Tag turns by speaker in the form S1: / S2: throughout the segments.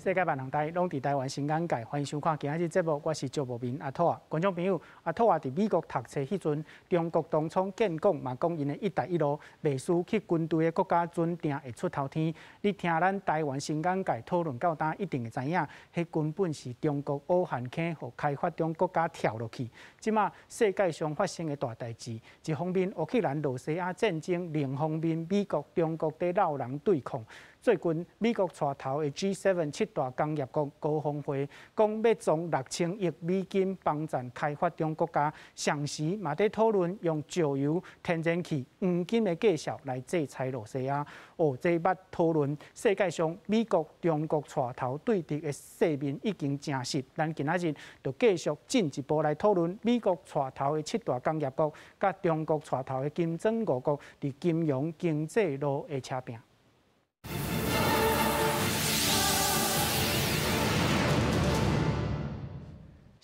S1: 世界萬行台攏佇台灣新眼界，歡迎收看今仔日節目，我是趙無眠阿兔仔。觀眾朋友，阿兔仔佇美國讀冊彼陣，中國當初建國嘛講𪜶的一帶一路袂輸去軍隊的國家準定會出頭天。你聽咱台灣新眼界討論到今，一定會知影，彼根本是中國武漢坑，予開發中國家跳落去。這馬世界上發生的大代誌，一方面烏克蘭、羅西亞戰爭，另一方面美國、中國佇鬥人對抗。最近美國帶頭的 G7 七大工業國高峰會，講欲捐6000億美金幫贊開發中國家，同時嘛佇討論用石油、天然氣、黃金的價數來制裁羅西亞。哦，這捌討論世界上美國、中國帶頭對敵的世面已經成實。咱今仔日就繼續進一步來討論美國帶頭的七大工業國，佮中國帶頭的金磚五國佇金融經濟路的車拚。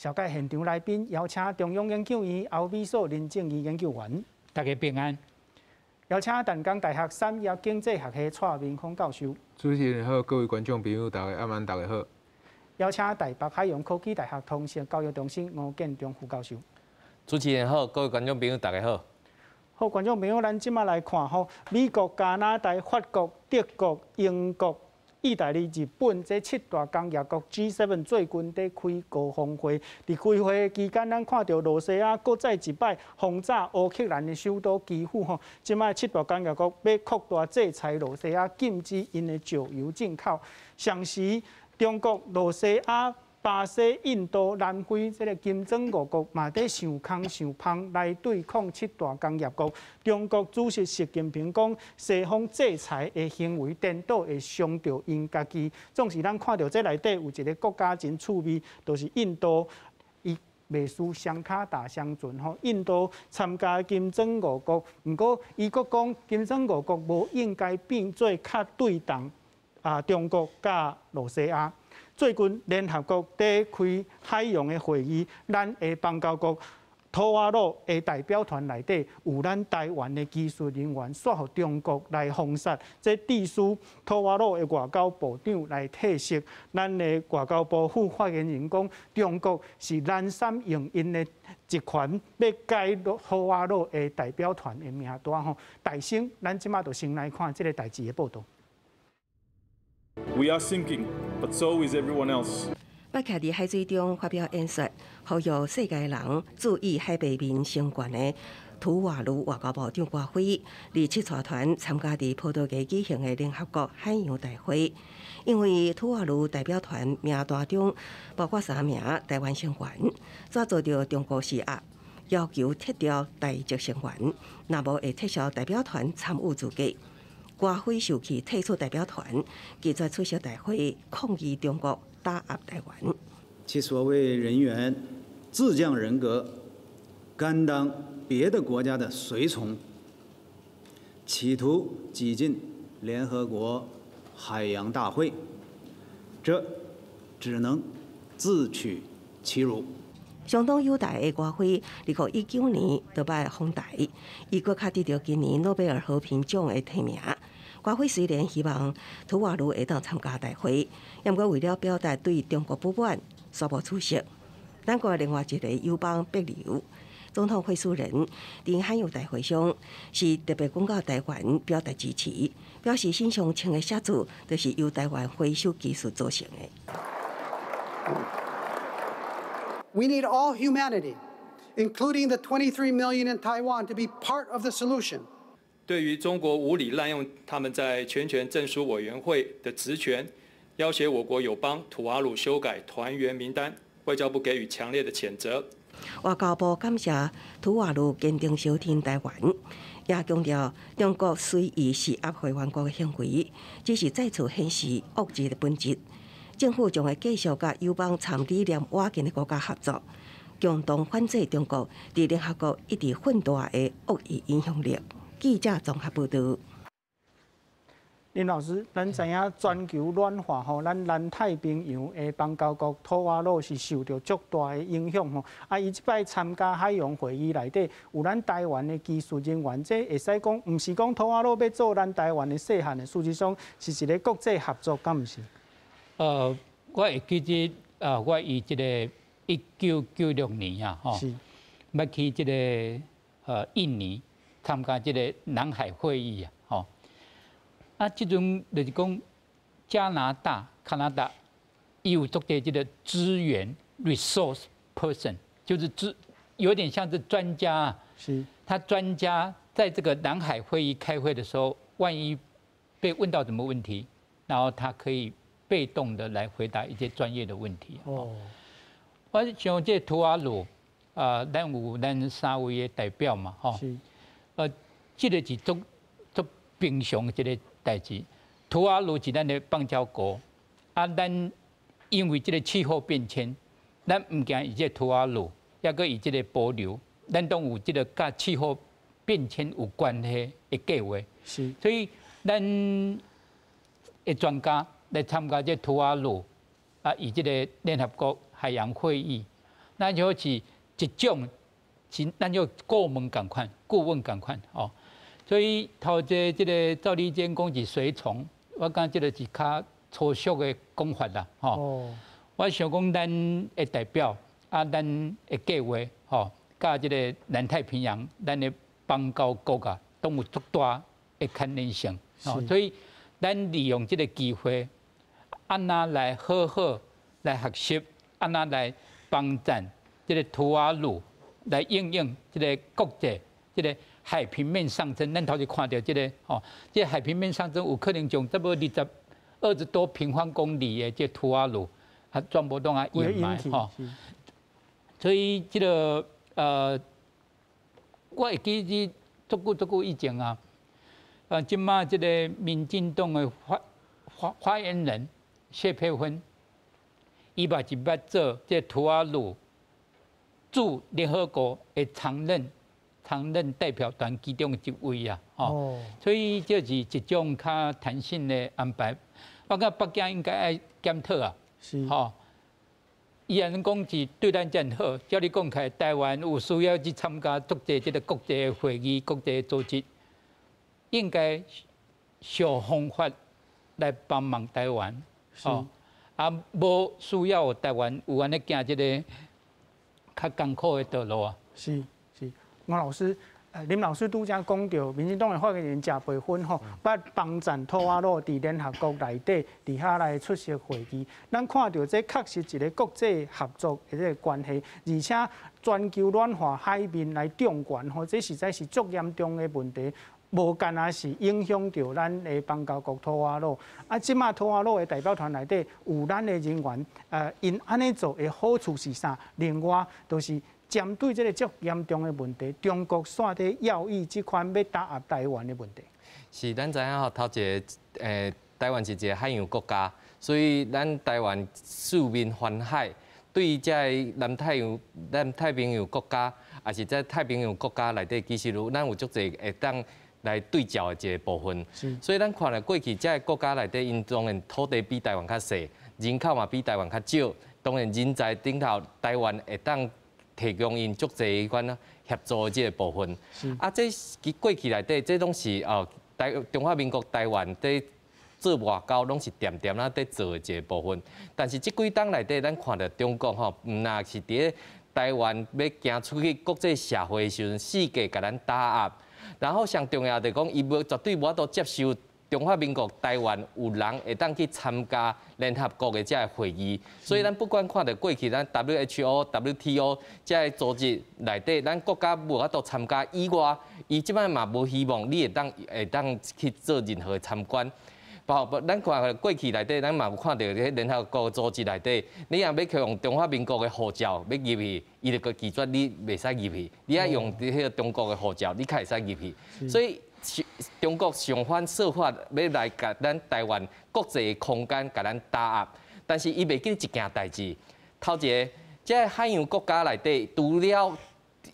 S1: 紹介現場來賓，邀請中央研究院歐美所林正義研究員，
S2: 大家平安。
S1: 邀請淡江大學產業經濟學系蔡明峰教授。
S3: 主持人好，各位觀眾朋友，大家晚安，大家好。
S1: 邀請台北海洋科技大學通訊教育中心吳建中副教授。
S4: 主持人好，各位觀眾朋友，大家好。
S1: 好，觀眾朋友，咱這馬來看吼，美國、加拿大、法國、德國、英國、意大利、日本這七大工業國 G7 最近佇開高峰會，佇開會期間，咱看著羅西亞閣再一擺轟炸烏克蘭的首都基輔吼，這擺七大工業國欲擴大制裁羅西亞，禁止𪜶的石油進口。同時，中國、羅西亞、巴西、印度、南非這个金磚五國嘛，佇想空想芳來對抗七大工業國。中國主席習近平講，西方制裁的行為顛倒會傷著𪜶家己。總是咱看著這內底有一个國家真趣味，就是印度，伊袂輸雙跤踏雙船吼。印度參加金磚五國，毋過伊閣講金磚五國無應該變做較對動啊中國佮羅西亞。最近聯合國佇開海洋的會議，咱的邦交國吐瓦魯的代表團內底有咱台灣的技術人員，煞予中國來封殺，這致使吐瓦魯的外交部長來退席。咱的外交部副發言人講，中國是濫散用𪜶的職權，欲改吐瓦魯的代表團的名單吼。大聲，咱這馬就先來看這个代誌的報導。
S5: We are sinking, but so is everyone else.
S6: 捌徛佇海水中發表演說，呼籲世界人注意海平面升懸的吐瓦魯外交部長歌輝，27帶團參加佇葡萄牙舉行的聯合國海洋大會。因為吐瓦魯代表團名單中包括三名台灣成員，煞遭著中國施壓，要求撤掉台籍成員，若無會撤銷代表團參與資格。歌輝受氣退出代表團，拒絕出席大會，抗議中國打壓台灣。
S7: 其所謂人員自降人格，甘當別的國家的隨從，企圖擠進聯合國海洋大會，這只能自取其辱。
S6: 相當友台的歌輝，2019年就擺訪台，伊閣較得著今年諾貝爾和平獎的提名。歌輝雖然希望吐瓦魯會當參加大會，毋過為了表達對中國不滿，煞無出席。咱國另外一个友邦帛琉總統惠恕仁佇海洋大會上是特別講到台灣表達支持，表示身上穿的寫字就是由台灣回收技術造成的。
S8: We need all humanity, including the 23 million in Taiwan, to be part of the solution.
S9: 對於中國無理濫用他們在全權證書委員會的職權，要挾我國友邦吐瓦魯修改團員名單，外交部給予強烈的譴責。
S6: 外交部感謝吐瓦魯堅定相挺台灣，也強調中國隨意施壓會員國的行為，只是再次顯示惡質的本質。政府將會繼續佮友邦參理念倚近的國家合作，共同反制中國佇聯合國一直混大的惡意影響力。記者綜合報導。
S1: 林老師，咱知影全球暖化吼，咱南太平洋的邦交國吐瓦魯是受著足大的影響吼。啊，伊這擺參加海洋會議內底有咱台灣的技術人員，這會使講，毋是講吐瓦魯欲做咱台灣的細漢的，事實上是一个國際合作，敢毋是？
S2: 我會記得啊，我以這个1996年啊，吼，欲去這个印尼參加這个南海會議啊，吼。啊，這陣就是講加拿大、加拿大，伊有足濟這个資源 resource person，就是資有點像是專家啊。他專家在這個南海會議開會的時候，萬一被問到什麼問題，然後他可以被動的來回答一些專業的問題。哦，我想這吐瓦魯啊，咱有咱三位的代表嘛，吼。這個是足足平常的一個代誌。吐瓦魯是咱的邦交國，啊，咱因為這个氣候變遷，咱毋驚伊這吐瓦魯，抑閣伊這个帛琉，咱攏有這个佮氣候變遷有關係的計劃。所以咱的專家來參加這吐瓦魯啊，伊這个聯合國海洋會議，咱就好似一種是咱就顧問仝款，顧問仝款哦。所以頭一个這个趙立堅講是隨從，我感覺這个是較粗俗的講法啦，吼。我想講，咱的代表啊，咱的計劃吼，佮這个南太平洋，咱的邦交國啊，攏有足大的關聯性，吼。所以咱利用這个機會，按怎來好好來學習，按怎來幫贊這个吐瓦魯來應用這个國際這个海平面上升，咱頭一看著這个吼，這个海平面上升有可能將差不多20多平方公里的這吐瓦魯，啊，全部攏啊掩埋吼。所以這个我會記得足久足久以前啊，這馬這个民進黨的發言人謝佩芬，伊嘛是捌做這吐瓦魯駐聯合國的常任代表團其中一位啊，吼，所以這是一種較彈性的安排。我感覺北京應該愛檢討啊，吼，伊按呢講是對咱遮爾好，照你講起來，台灣有需要去參加足濟這个國際會議、國際組織，應該想方法來幫忙台灣，吼，啊，無需要台灣有按呢行這个較艱苦的道路啊。
S1: 是是，吳老師，林老師拄才講著，民進黨的發言人謝培芬吼，捌幫贊吐瓦魯佇聯合國內底佇遐來出席會議。咱看著這確實一个國際合作的這个關係，而且全球暖化海面來漲懸吼，這實在是足嚴重的問題。無干焦是影響著咱的邦交國吐瓦魯。啊，這馬吐瓦魯的代表團內底有咱的人員，𪜶按呢做的好處是啥？另外，就是針對這个足嚴重的問題，中國煞佇要意這款欲打壓台灣的問題。
S4: 是，咱知影吼，頭一个，台灣是一个海洋國家，所以咱台灣四面環海，對這个南太平洋國家，抑是這太平洋國家內底，其實有咱有足濟會當來對照的一个部分。所以咱看咧過去這个國家內底，𪜶當然土地比台灣較細，人口嘛比台灣較少，當然人才頂頭，台灣會當提供𪜶足濟款協助的這个部分。啊，這其過去內底，這攏是哦，中華民國台灣佇做外交攏是恬恬仔佇做的一个部分。但是這幾冬內底，咱看著中國吼，毋但是佇咧台灣欲行出去國際社會的時陣，四界共咱打壓。然後上重要就是講，伊無絕對無法度接受中華民國台灣有人會當去參加聯合國的這个會議。所以咱不管看著過去咱 WHO、WTO 這个組織內底，咱國家無法度參加以外，伊這擺嘛無希望你會當去做任何參觀。包括咱看過去內底，咱嘛有看著佇聯合國組織內底，你若欲去用中華民國的護照欲入去，伊就閣拒絕你袂使入去。你愛用彼个中國的護照，你較會使入去。所以中國想方設法欲來共咱台灣國際空間共咱打壓，但是伊袂記一件代誌。頭一个，這个海洋國家內底，除了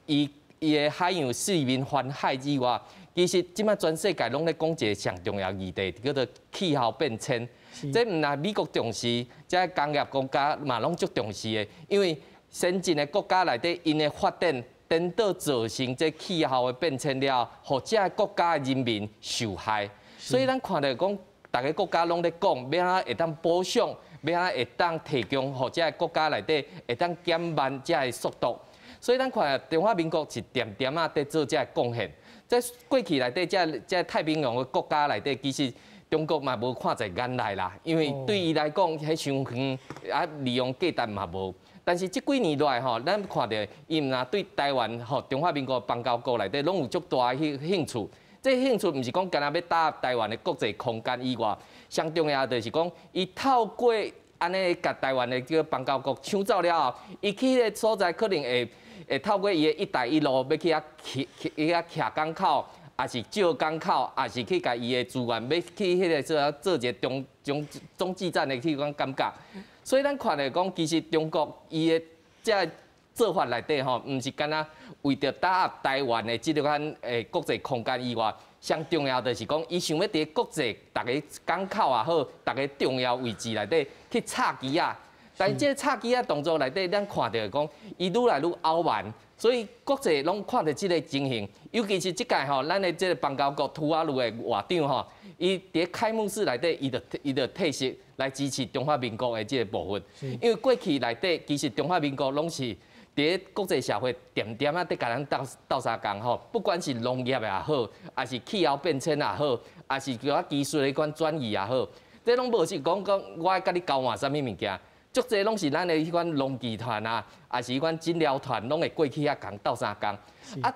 S4: 伊的海洋四面環海之外，其實這擺全世界攏咧講一个上重要議題，叫做氣候變遷。這毋但美國重視，這个工業國家嘛攏足重視的，因為先進的國家內底，𪜶的發展顛倒造成這氣候的變遷了後，予這个國家的人民受害。所以咱看著講，逐个國家攏咧講，欲按怎會當補償，欲按怎會當提供予這个國家內底會當減慢這个速度。所以咱看中華民國是恬恬仔佇做這个貢獻。在過去內底，這太平洋的國家內底，其實中國嘛無看在眼內啦，因為對伊來講，彼傷遠啊，利用價值嘛無。但是這幾年來吼，咱看著伊毋若對台灣吼中華民國邦交國內底攏有足大的興趣。這興趣毋是講干焦欲打入台灣的國際空間以外，上重要就是講，伊透過按呢共台灣的這個邦交國搶走了後，伊去彼个所在可能會透過伊的一帶一路，欲去遐去遐徛港口，抑是借港口，抑是去共伊的資源，欲去彼个做一个中繼站的彼款感覺。所以咱看來講，其實中國伊的這做法內底吼，毋是干焦為著打壓台灣的這款國際空間以外，上重要就是講，伊想欲佇國際逐个港口也好，逐个重要位置內底去插旗仔。但是這个插旗仔動作內底，咱看著講，伊愈來愈傲慢，所以國際攏看著這个情形。尤其是這屆吼，咱的這个邦交國吐瓦魯的外長吼，伊佇開幕式內底，伊就退席來支持中華民國的這个部分。因為過去內底，其實中華民國攏是佇國際社會恬恬仔佇共咱鬥鬥相共吼，不管是農業也好，抑是氣候變遷也好，抑是其他技術的款轉移也好，這攏無是講講我愛佮你交換啥物物件。足濟攏是咱的彼款農技團啊，抑是彼款診療團，攏會過去遐共鬥相共。啊，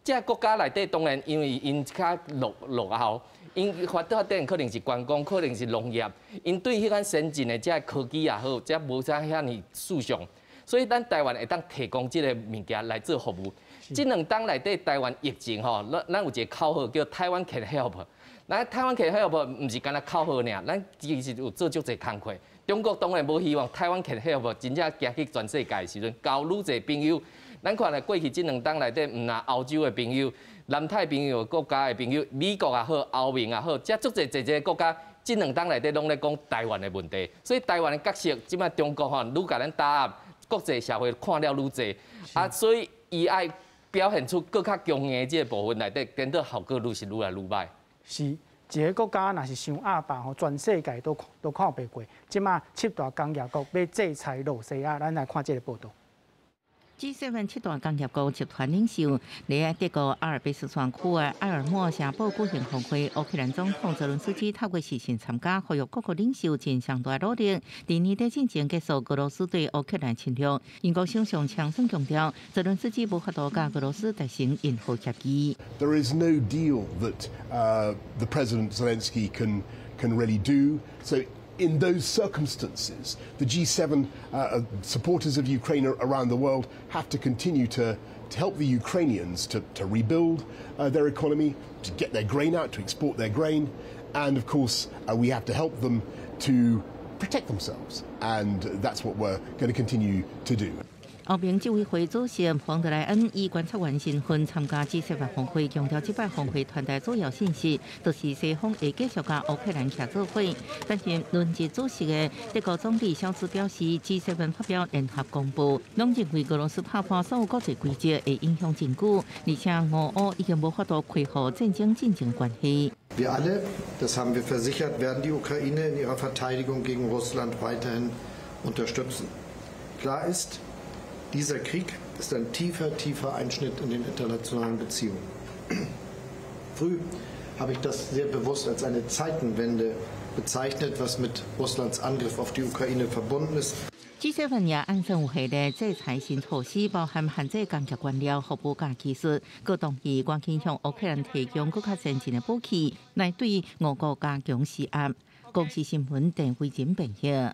S4: 這個國家內底當然因為𪜶較落後，𪜶發展可能是觀光，可能是農業，𪜶對彼款先進的這科技也好，這無啥遐爾思想。所以咱台灣會當提供這個物件來做服務。這兩冬內底台灣疫情吼，咱有一个口號叫台灣 can help。咱台灣 can help 毋是干焦口號爾，咱其實有做足濟工課。中國當然無希望台灣 can help 真正行去全世界的時陣，交愈濟朋友。咱看咧過去這兩冬內底，毋若歐洲的朋友、南太平洋國家的朋友、美國也好、歐盟也好，這足濟濟濟國家，這兩冬內底攏咧講台灣的問題。所以台灣的角色，這擺中國吼愈共咱打壓，國際社會看了愈濟，啊，所以伊愛表現出閣較強硬的這個部分內底，顛倒效果愈是愈來愈䆀。
S1: 是。一个國家若是傷鴨霸吼，全世界都看袂過。這馬七大工業國欲制裁露西亞，咱來看這个報導。
S10: G7 七大工業國集團領袖佇德國阿爾卑斯山區的埃爾默城堡舉行峰會，烏克蘭總統澤倫斯基透過視訊參加，呼籲各國領袖盡上大努力，佇年底進前結束俄羅斯對烏克蘭侵略。英國首相強生強調，澤倫斯基無法度佮俄羅斯達成任何協議。
S11: There is no deal that the President Zelensky can really do. So in those circumstances, the G7 supporters of Ukraine around the world have to continue to help the Ukrainians to rebuild their economy, to get their grain out, to export their grain, and of course, we have to help them to protect themselves. And that's what we're going to continue to do.
S10: 歐盟執委會主席馮德萊恩以觀察員身份參加 G7 峰會，強調這擺峰會傳達主要信息，就是西方會繼續佮烏克蘭徛做伙。但是輪值主席的德國總理蕭茲表示，G7 發表聯合公報，攏認為俄羅斯打破所有國際規則會影響真久，而且俄烏已經無法度恢復戰爭進前關係。
S12: Wir alle, das haben wir versichert, werden die Ukraine in ihrer Verteidigung gegen Russland weiterhin unterstützen. Klar ist, dieser Krieg ist ein tiefer, tiefer Einschnitt in den internationalen Beziehungen. Früh habe ich das sehr bewusst als eine Zeitenwende bezeichnet, was mit Russlands Angriff auf die Ukraine verbunden ist.
S10: G7 也按算有系列制裁新措施，包含限制工業原料、服務佮技術，閣同意趕緊向烏克蘭提供閣較先進的武器，來對俄國加強施壓。公視新聞鄧慧珍編譯。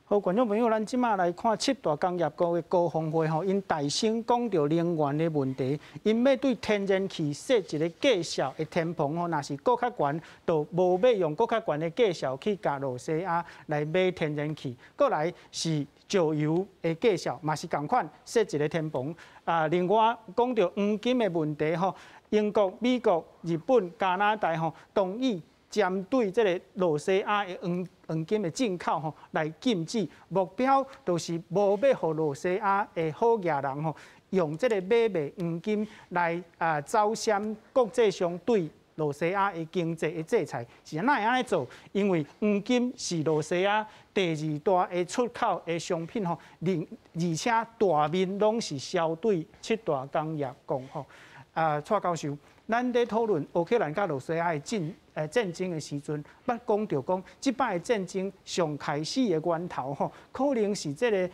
S1: 好，觀眾朋友，咱這馬來看七大工業國的高峰會吼，𪜶大聲講著能源的問題，𪜶欲對天然氣設一个價數的天棚吼，若是閣較懸，就無欲用閣較懸的價數去共露西亞來買天然氣。過來是石油的價數，嘛是仝款設一个天棚。啊，另外講著黃金的問題吼，英國、美國、日本、加拿大吼同意針對這个露西亞的黃金的進口吼來禁止，目標就是無欲予露西亞的好額人吼用這个買賣黃金來啊走閃國際上對露西亞的經濟的制裁，是哪會按呢做？因為黃金是露西亞第二大的出口的商品吼，而且大面攏是銷對七大工業國吼。啊，蔡教授，咱咧討論烏克蘭佮露西亞的戰爭的時陣，捌講著講，這擺的戰爭上開始的源頭吼，可能是這个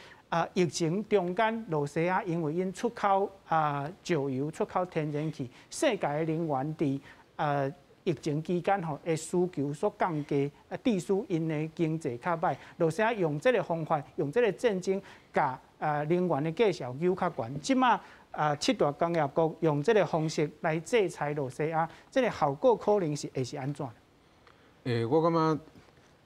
S1: 疫情中間，露西亞因為𪜶出口石油、出口天然氣，世界的能源佇疫情期間吼的需求所降低，致使𪜶的經濟較䆀。露西亞用這个方法，用這个戰爭，共能源的價數扭較懸。這馬七大工業國用這个方式來制裁露西亞，這个效果可能是會是按怎？
S3: 我感覺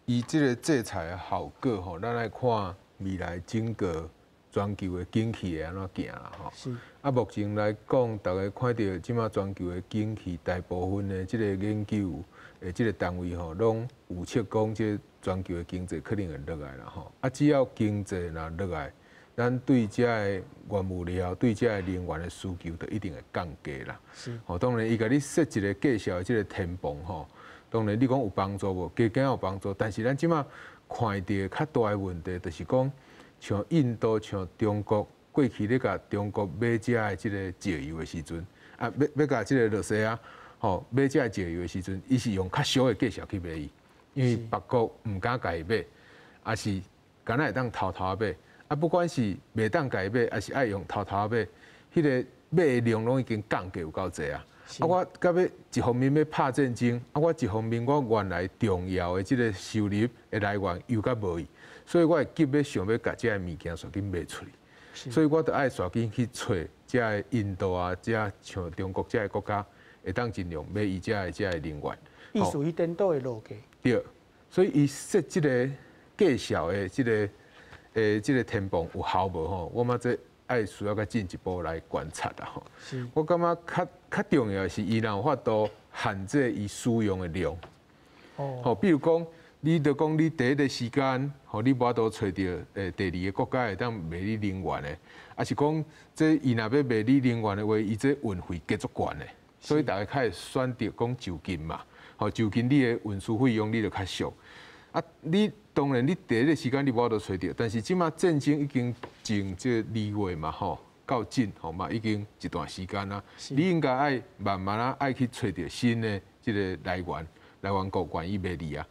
S3: 伊這个制裁的效果吼，咱來看未來整個全球的景氣會按怎行啦吼。目前來講，大家看著這馬全球的景氣，大部分的這个研究的這个單位吼，攏預測講這全球的經濟可能會落來啦吼。只要經濟若落來，咱對這个原物料、對這个能源的需求，就一定會降低啦。吼，當然伊共你設一个價數的這个天棚吼，當然你講有幫助無？加減有幫助，但是咱這馬看著較大的問題，就是講像印度、像中國，過去咧共中國買這个這个石油的時陣，欲共這个露西亞吼買這个石油的時陣，伊是用較俗的價數去買伊，因為別國毋敢共伊買，抑是敢若會當偷偷買。不管是袂當共伊買，抑是愛用偷偷買，彼个買的量攏已經降低有夠濟啊！我到尾一方面欲拍戰爭，我一方面我原來重要的這个收入的來源又閣無去，所以我會急欲想欲共這个物件煞緊賣出去，所以我著愛煞緊去揣這个印度啊，這像中國這个國家會當盡量買伊這个能源。
S1: 伊屬於顛倒的邏輯。
S3: 對，所以伊設這个價數的這个。這个天棚有效無吼？我感覺這愛需要閣進一步來觀察啦吼。我感覺較重要的是，伊若有法度限制伊使用的量。吼，比如講，你著講你第一个時間，吼，你無法度揣著第二个國家會當賣你能源的，抑是講這伊若欲賣你能源的話，伊這運費加足懸的，所以大家較會選擇講就近嘛。吼，就近你的運輸費用你就較俗。你當然，你第一个時間你無法度揣著，但是這馬戰爭已經進這2月嘛吼，到今吼嘛已經一段時間啦。你應該愛慢慢仔愛去揣著新的這个來源，來源國願意賣你啊。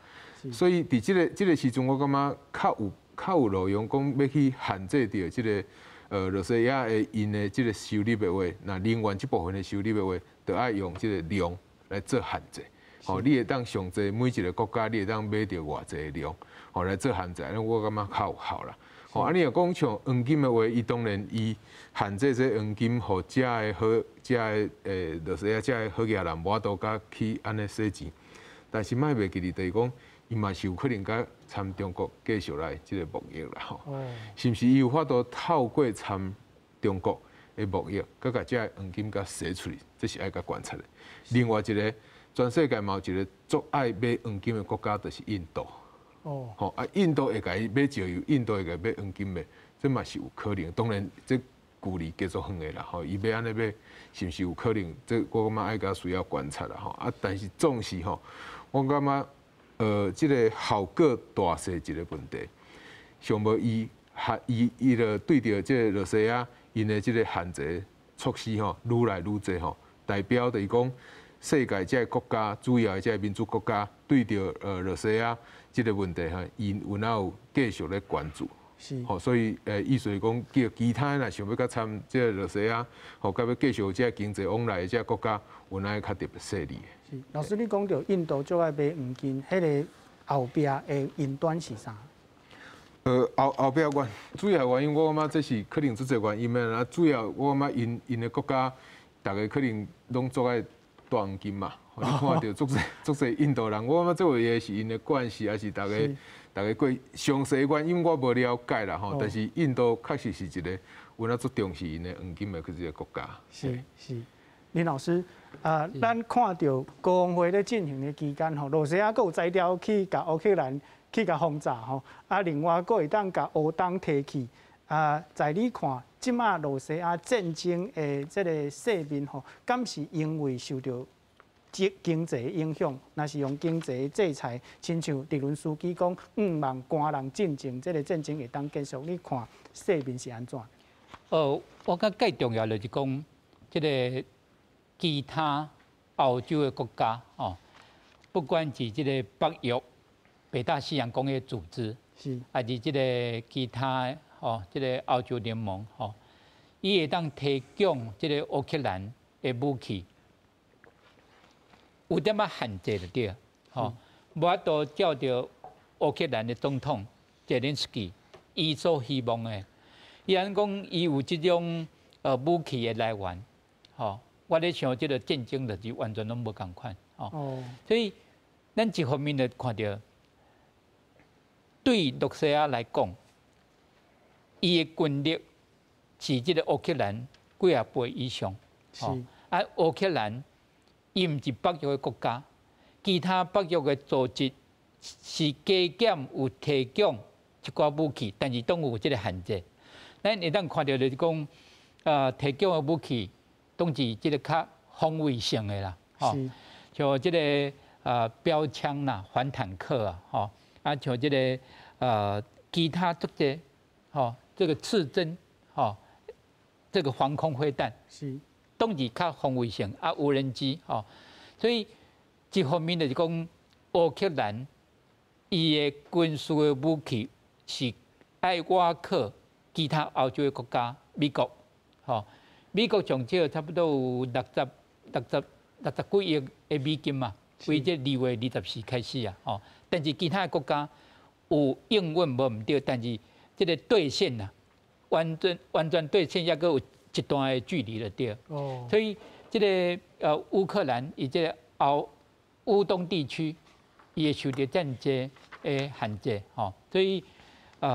S3: 所以佇這个時陣，我感覺較有路用，講欲去限制著這个露西亞的𪜶的這个收入的話，若能源這部分的收入的話，就愛用這个量來做限制。吼，你會當上濟每一个國家，你會當買著偌濟量，吼來做限制，按呢我感覺較有效啦。吼，你若講像黃金的話，伊當然伊限制這黃金，予遮个好，遮个露西亞遮个好額人無法度佮去按呢洗錢。但是莫袂記得，就是講伊嘛是有可能佮參中國繼續來這个貿易啦。吼，是毋是伊有法度透過參中國的貿易，閣共遮个黃金佮洗出去？這是愛共觀察的。另外一个。全世界嘛有一个足愛買黃金的國家，就是印度。哦，吼印度會共伊買石油，印度會共伊買黃金的，這嘛是有可能。當然，這距離繼續遠的啦，吼，伊欲按呢買，是毋是有可能？這我感覺愛共需要觀察啦，吼。但是總是吼，我感覺這个效果大細一个問題，上無伊伊伊就對著這个露西亞𪜶的這个限制措施吼，愈來愈濟吼，代表就是講。世界這个國家，主要的這个民主國家，對著露西亞這个問題吼，𪜶有哪有繼續咧關注？吼，所以意思是講，叫其他若想欲閣參這个露西亞，吼，閣欲繼續這个經濟往來的這个國家，有哪較特別細膩。
S1: 是，老師，你講著印度足愛買黃金，彼个後壁的因端是啥？
S3: 後壁原主要原因，我感覺這是可能足濟原因的啦。主要我感覺𪜶的國家，逐个可能攏足愛戴黃金嘛，你看著足濟足濟印度人，我感覺這個也是𪜶的慣勢，抑是逐家過詳細原因我無了解啦吼。但是印度確實是一个有影足重視𪜶的黃金的這個國家。
S1: 是是，林老師，咱看著高峰會咧進行的期間吼，露西亞閣有才調去共烏克蘭去共轟炸吼，另外閣會當共烏東提去，在你看，這馬露西亞戰爭的這个勢面吼，敢是因為受著經濟影響，若是用經濟制裁，親像澤倫斯基講，向望官人進前，這個戰爭會當結束。你看世面是按怎？
S2: 我感覺最重要就是講，這個其他歐洲的國家哦，不管是這個北約、北大西洋公約組織，還是這個其他哦，這個歐洲聯盟吼，伊會當提供這個烏克蘭的武器。有點仔限制就對，吼，無法度照著烏克蘭的總統澤連斯基伊所希望的，伊按講伊有這種武器的來源，吼，我咧想這個戰爭就是完全攏無仝款，吼，所以咱一方面就看著，對露西亞來講，伊的軍力是這個烏克蘭幾仔倍以上，吼，啊烏克蘭。伊毋是北約的國家，其他北約的組織是加減有提供一寡武器，但是攏有這個限制。咱會當看著就是講，提供的武器攏是這個較防衛性的啦，吼，像這個標槍啦、反坦克啊，吼，啊像這個其他這個，吼，這個刺針，吼，這個防空飛彈。當然較防衛性啊，無人機吼，所以這方面就是講，烏克蘭伊的軍事的武器是愛倚靠其他歐洲的國家，美國，吼，美國上少差不多有60幾億的美金嘛，為這2月24開始啊，吼，但是其他的國家有應允無毋對，但是這個兌現啊，完全兌現，猶閣有一段的距離就對，所以這個烏克蘭以這個烏東地區，伊會受著遮爾濟的限制，吼，所以這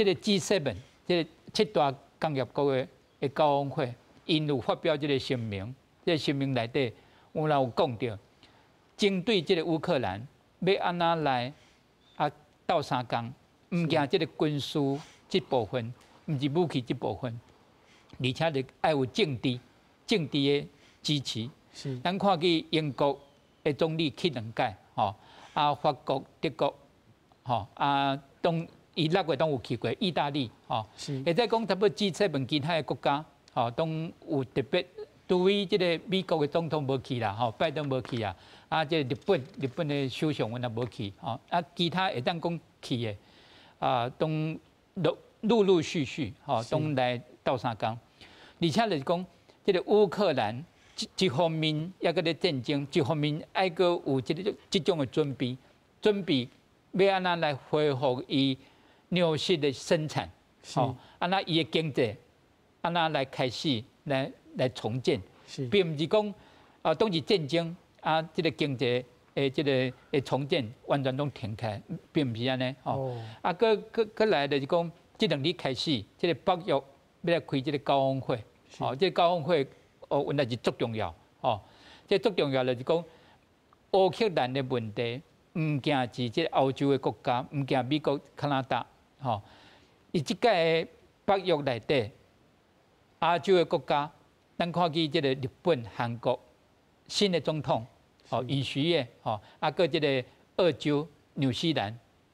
S2: 個 G7 這個七大工業國的高峰會，𪜶有發表這個聲明，這個聲明內底有人有講著，針對這個烏克蘭欲按怎來啊鬥相共，毋驚這個軍事這部分，毋是武器這部分。而且就愛有政治的支持。咱看見英國的總理去兩屆，吼，啊法國、德國，吼，啊當伊6月攏有去過，意大利，吼，會使講差不多 G7 其他的國家，吼，攏有特別，除非這個美國的總統無去啦，吼，拜登無去啊，啊，這個日本的首相阮也無去，吼，啊，其他會當講去的，啊，攏陸陸陸續續，吼，攏來鬥相共。而且就是講，這個烏克蘭這方面猶閣咧戰爭，一方面愛閣有這種的準備，準備欲按怎來恢復伊糧食的生產，吼，按怎伊的經濟，按怎來開始來重建，並毋是講啊，當時戰爭啊，這個經濟的這個的重建完全攏停開，並毋是按呢，吼。啊，閣來就是講，這兩日開始，這個北約欲來開這個高峰會。哦，這個高峰會哦，原來是足重要，哦，這足重要就是講烏克蘭的問題，毋驚是這個歐洲的國家，毋驚美國、加拿大，吼，伊這屆的北約內底，亞洲的國家，咱看見這個日本、韓國新的總統，哦，尹錫悅，吼，啊，閣這個澳洲、紐西蘭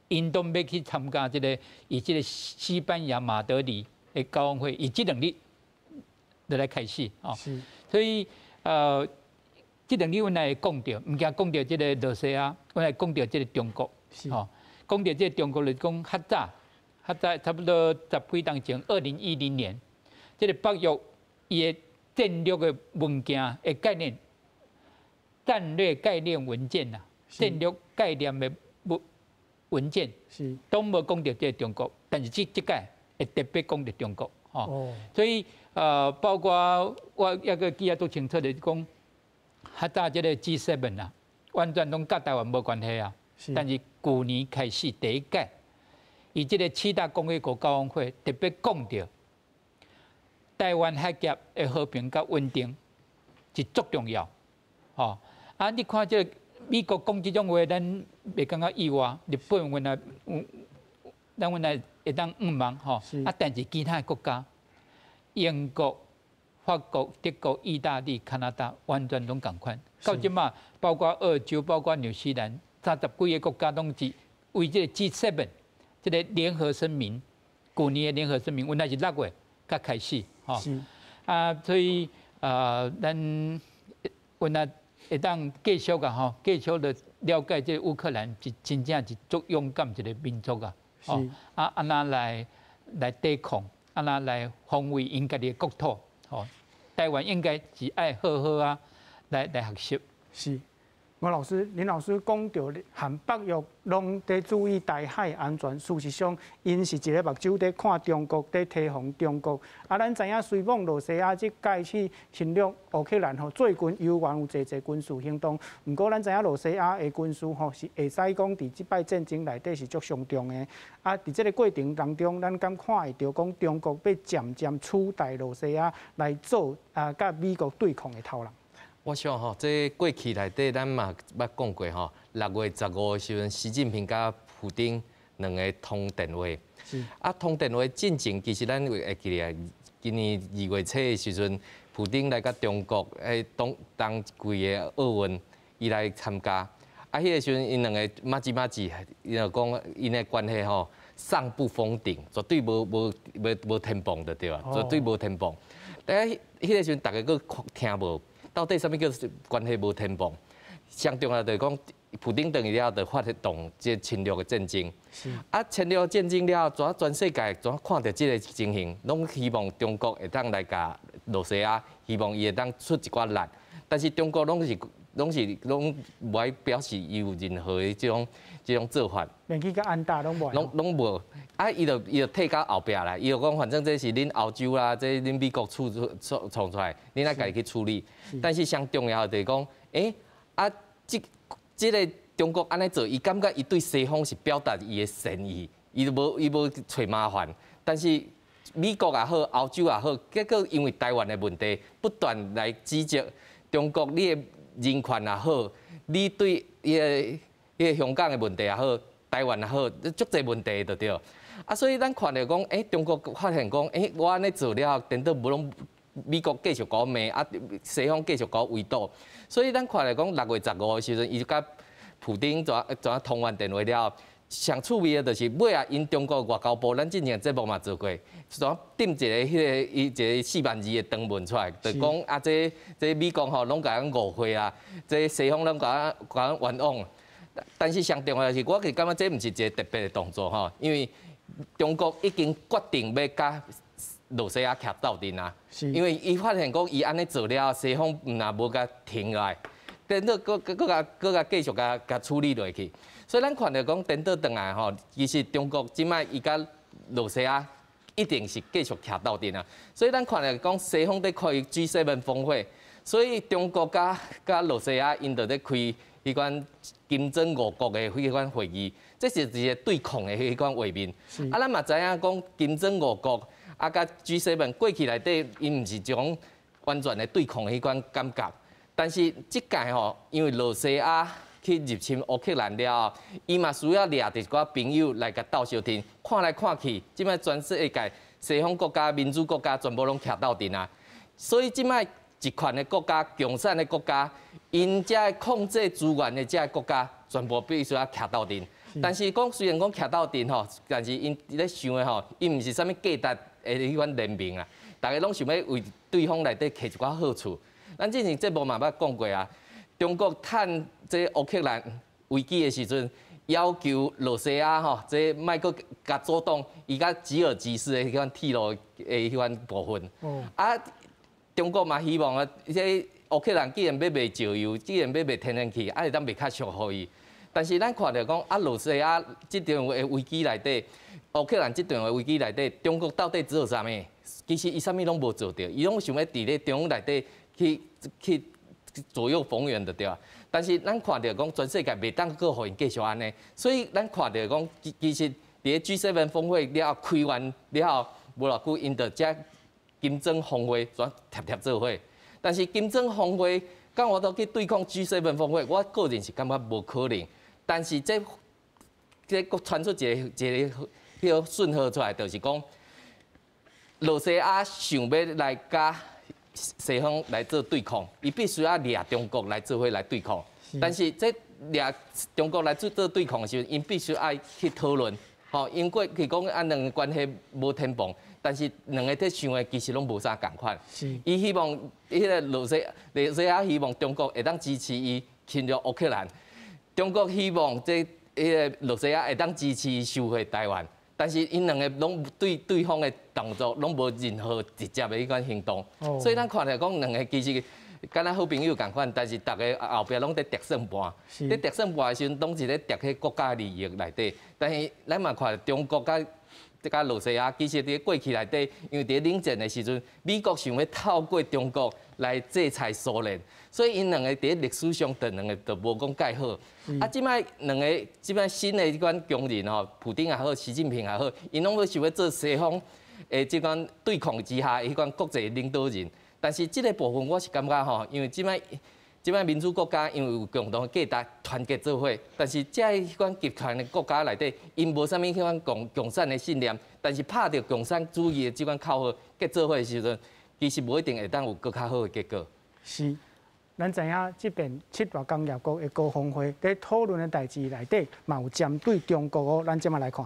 S2: ，𪜶攏欲去參加這個以這個西班牙馬德里的高峰會，伊這兩日就來開始，哦，所以這兩日阮來講著，毋驚講著這個露西亞，阮來講著這個中國，吼，講著這個中國就是講較早，較早差不多十幾年前，2010年，這個北約伊的戰略的文件的概念，戰略概念文件啊，戰略概念的文件，攏無講著這個中國，但是這屆會特別講著中國，吼，所以包括我猶閣記得足清楚，就是講較早這個 G7 啊，完全攏佮台灣無關係啊。但是舊年開始第一屆，伊這個七大工業國高峰會特別講著台灣海峽的和平佮穩定是足重要，吼啊！你看這個美國講這種話，咱袂感覺意外。日本原來，咱原來會當向望吼，啊，但是其他的國家，英國、法國、德國、意大利、加拿大完全攏仝款。到這馬，包括澳洲、包括紐西蘭，30幾个國家攏是為這个 G7 這个聯合聲明，舊年的聯合聲明，原來是6月才開始，吼。啊，所以啊，咱原來會當繼續啊，吼，繼續的了解這個烏克蘭是真正是足勇敢一个民族啊，吼，啊，按怎來抵抗，按怎來防衛𪜶家己的國土，吼，台灣應該是愛好好啊，來學習。
S1: 是。吳老師、林老師講著，和北約攏佇注意台海安全。事實上，𪜶是一个目睭佇看中國，佇提防中國。啊，咱知影，雖罔羅西亞這屆去侵略烏克蘭吼，最近猶原有濟濟軍事行動。毋過，咱知影羅西亞的軍事吼是會使講佇這擺戰爭內底是足傷重的。啊，佇這个過程當中，咱敢看會著講中國欲漸漸取代羅西亞來做啊，佮美國對抗的頭人。
S4: 我想吼，這過去內底咱嘛捌講過吼，6月15的時陣，習近平佮普丁兩个通電話。啊，通電話進前，其實咱會記得，今年2月初的時陣，普丁來佮中國彼當冬季的奧運，伊來參加。啊，彼个時陣，𪜶兩个麻吉麻吉，伊就講𪜶的關係吼，上不封頂，絕對無無無無天崩就對啊，絕對無天崩。但彼个時陣，逐家閣聽無。到底啥物叫關係無天崩？上重要就是講，普丁轉去了後，就發動這侵略的戰爭。啊，侵略戰爭了後，全世界怎看著這个情形，攏希望中國會當來共羅西亞，希望伊會當出一寡力。但是中國攏是無愛表示伊有任何的這種做法。
S1: 連去共安打攏無。
S4: 攏無。啊，伊就退到後壁來，伊就講反正這是恁歐洲啦，這恁美國創出來，恁愛家己去處理。但是上重要的就是講，欸，啊，這个中國按呢做，伊感覺伊對西方是表達伊的善意，伊就無揣麻煩。但是美國也好，歐洲也好，結果因為台灣的問題，不斷來指責中國，你的人權也好，你對伊个香港的問題也好，台灣也好，足濟問題就對。啊，所以咱看著講，欸，中國發現講，欸，我按呢做了後，顛倒無攏美國繼續共我罵，啊，西方繼續共我圍堵。所以咱看著講，6月15的時陣，伊就佮普丁怎怎通完電話了後，上趣味的就是尾仔，𪜶中國外交部，咱之前節目嘛做過，怎爿一个彼个伊一个4萬字的長文出來，就講啊，這美國吼攏共咱誤會啊，這西方攏共咱冤枉。但是上重要的是，我是感覺這毋是一个特別的動作吼，因為中國已經決定欲佮羅西亞徛鬥陣啊，因為伊發現講伊按呢做了，西方毋若無共停落來，顛倒閣閣閣共閣共繼續共共處理落去。所以咱看著講顛倒轉來吼，其實中國這擺伊佮羅西亞一定是繼續徛鬥陣啊。所以咱看著講西方佇開 G7 峰會，所以中國佮佮羅西亞𪜶就佇開彼款金磚五國的彼款會議，這是一個對抗的彼款畫面。啊，咱嘛知影講金磚五國啊，佮 G7 過去內底，𪜶毋是種完全的對抗的彼款感覺。但是這屆吼，因為羅西亞去入侵烏克蘭了後，伊嘛需要掠著一寡朋友來共鬥相挺。看來看去，這擺全世界西方國家、民主國家全部攏徛鬥陣啊。所以這擺集權的國家、共產的國家，𪜶這控制資源的這个國家，全部必須愛徛鬥陣。但是講雖然講徛鬥陣吼，但是𪜶咧想的吼，伊毋是啥物價值的彼款聯盟啊，逐家攏想欲為對方內底摕一寡好處。咱之前節目嘛捌講過啊，中國趁這烏克蘭危機的時陣，要求羅西亞吼，這莫閣共阻擋伊佮吉爾吉斯的彼款鐵路的彼款部分。啊，中國嘛希望啊，這烏克蘭既然欲賣石油，既然欲賣天然氣，啊會當賣較俗予伊。但是咱看著講，啊，羅西亞這場的危機內底，烏克蘭這場的危機內底，中國到底做啥物？其實伊啥物攏無做著，伊攏想欲佇咧中內底去左右逢源就對啊。但是咱看著講，全世界袂當閣予𪜶繼續按呢，所以咱看著講，其實佇咧 G7 峰會了後開完了後，無偌久，𪜶就這金磚峰會煞貼貼做伙。但是金磚峰會，敢有法度去對抗 G7 峰會，我個人是感覺無可能。但是這閣傳出一個彼個訊號出來，就是講，羅西亞想欲來共西方來做對抗，伊必須愛掠中國來做伙來對抗。但是這掠中國來做做對抗的時陣，𪜶必須愛去討論。吼，英國佢講按兩个關係無天崩，但是兩个佇想的其實攏無啥仝款。伊希望彼个羅西亞希望中國會當支持伊侵略烏克蘭，中國希望這彼个羅西亞會當支持伊收回台灣，但是𪜶兩个攏對對方的動作攏無任何直接的彼款行動，所以咱看來講兩个其實敢若好朋友仝款，但是逐个後壁攏佇疊算盤，佇疊算盤的時陣，攏是咧疊彼國家利益內底。但是咱嘛看中國佮佮羅西亞，其實佇過去內底，因為佇冷戰的時陣，美國想欲透過中國來制裁蘇聯，所以𪜶兩个佇歷史上，就兩个就無講蓋好。啊，這擺兩个這擺新的這款強人吼，普丁也好，習近平也好，𪜶攏欲想欲做西方的這款對抗之下的彼款國際領導人。但是這个部分我是感覺吼，因為這擺民主國家因為有共同的價值團結做伙，但是這彼款極權的國家內底，𪜶無啥物彼款共產的信念，但是拍著共產主義的這款口號結做伙的時陣，其實無一定會當有閣較好的結果。
S1: 是，咱知影這遍七大工業國的高峰會佇討論的代誌內底，嘛有針對中國哦。咱這擺來看。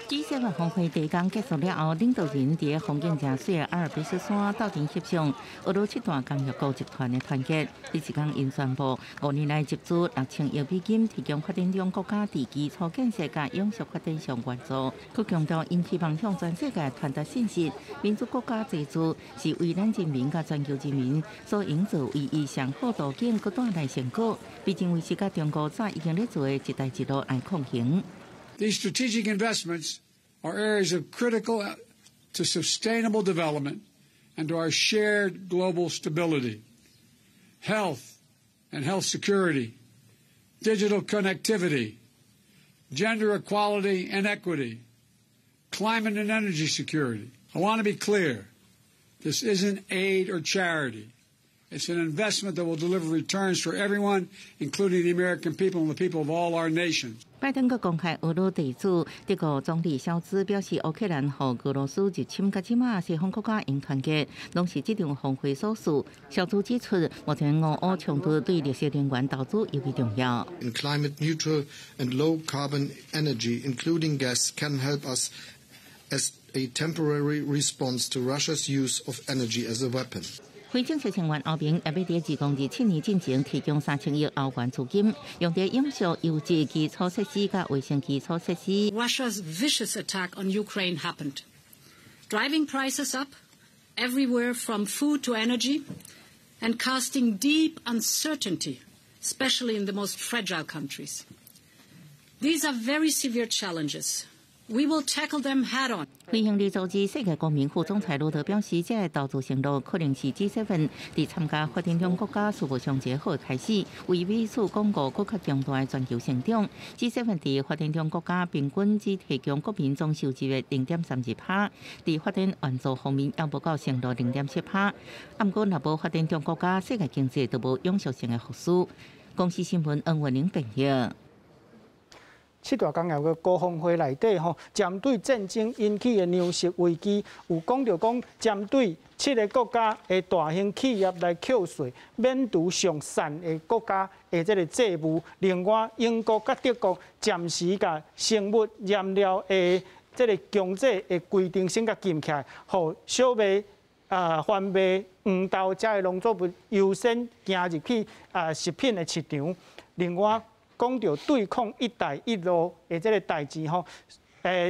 S10: G7 峰會第一工結束了後，領導人佇風景誠媠的阿爾卑斯山鬥陣翕相，俄羅七大工業國集團的團結。彼一工𪜶宣布，5年內集資6000億美金，提供發展中國家佇基礎建設佮永續發展上援助。閣強調，𪜶希望向全世界傳達信息：民主國家濟資是為咱人民佮全球人民所營造唯一上好途徑，閣帶來成果。畢竟，為是佮中國早已經咧做的一帶一路來抗衡。
S13: These strategic investments are areas of critical to sustainable development and to our shared global stability. Health and health security, digital connectivity, gender equality and equity, climate and energy security. I want to be clear. This isn't aid or charity. It's an investment that will deliver returns for everyone, including the American people and the people of all our nations.
S10: 拜登閣公開俄羅地主，德國總理蕭茲表示，烏克蘭予俄羅斯入侵，到這馬西方國家應團結，攏是這場峰會所需。蕭茲指出，目前俄烏衝突對綠色能源投資尤為重要。
S12: In climate neutral and low carbon energy, including gas, can help us as a temporary response to Russia's use of energy as a weapon.
S10: 非正式成員歐盟也欲佇2027年進前提供3000億歐元資金，用佇永續優質基礎設施佮衛生基礎設施。
S14: Russia's vicious attack on Ukraine happened, driving prices up everywhere from food to energy, and casting deep uncertainty, especially in the most fragile countries. These are very severe challenges. We will tackle them head on.
S10: 非營利組織世界公民副總裁羅德表示，這个投資承諾可能是 G7 佇參加發展中國家事務上一个好的開始，為彼此鞏固閣較強大的全球成長。G7 佇發展中國家平均只提供國民總收入的0.32%，佇發展援助方面猶無夠承諾0.7%。毋過，若無發展中國家，世界經濟就無永續性的復甦。公視新聞恩文玲編譯。
S1: 七大工業國高峰會內底吼，針對戰爭引起的糧食危機，有講著講針對七个國家的大型企業來扣稅，免除上散的國家的這个債務。另外，英國佮德國暫時共生物燃料的這个強制的規定先共禁起來，予小麥啊、番麥、黃豆這个農作物優先行入去啊食品的市場。另外，講著對抗“一帶一路”的這个代誌吼，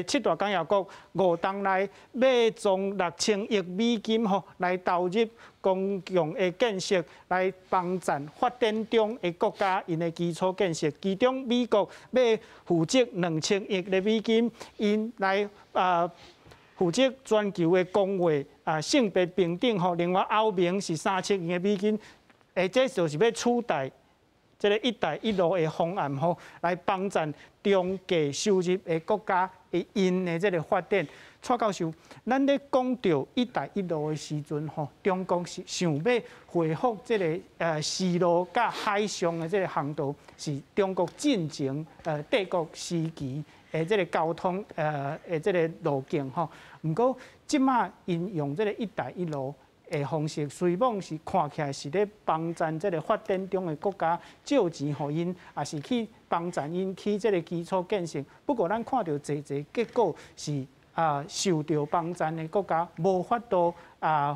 S1: 七大工業國5冬內欲募6000億美金吼，來投入公共的建設，來幫贊發展中的國家𪜶的基礎建設。其中美國欲負責2000億的美金，𪜶來啊負責全球的公衛啊性別平等吼。另外歐盟是3000億的美金，這就是欲取代這个“一帶一路”的方案吼，來幫贊中低收入的國家的𪜶的這个發展。蔡教授，咱咧講著“一帶一路”的時陣吼，中國是想欲恢復這个絲路佮海上的這个航道，是中國進前帝國時期的這个交通的這个路徑吼。毋過這馬𪜶用這个“一帶一路”的的方式，雖罔是看起來是咧幫贊這个發展中的國家借錢予𪜶，抑是去幫贊𪜶起這个基礎建設。不過咱看著濟濟結果是受著幫贊的國家無法度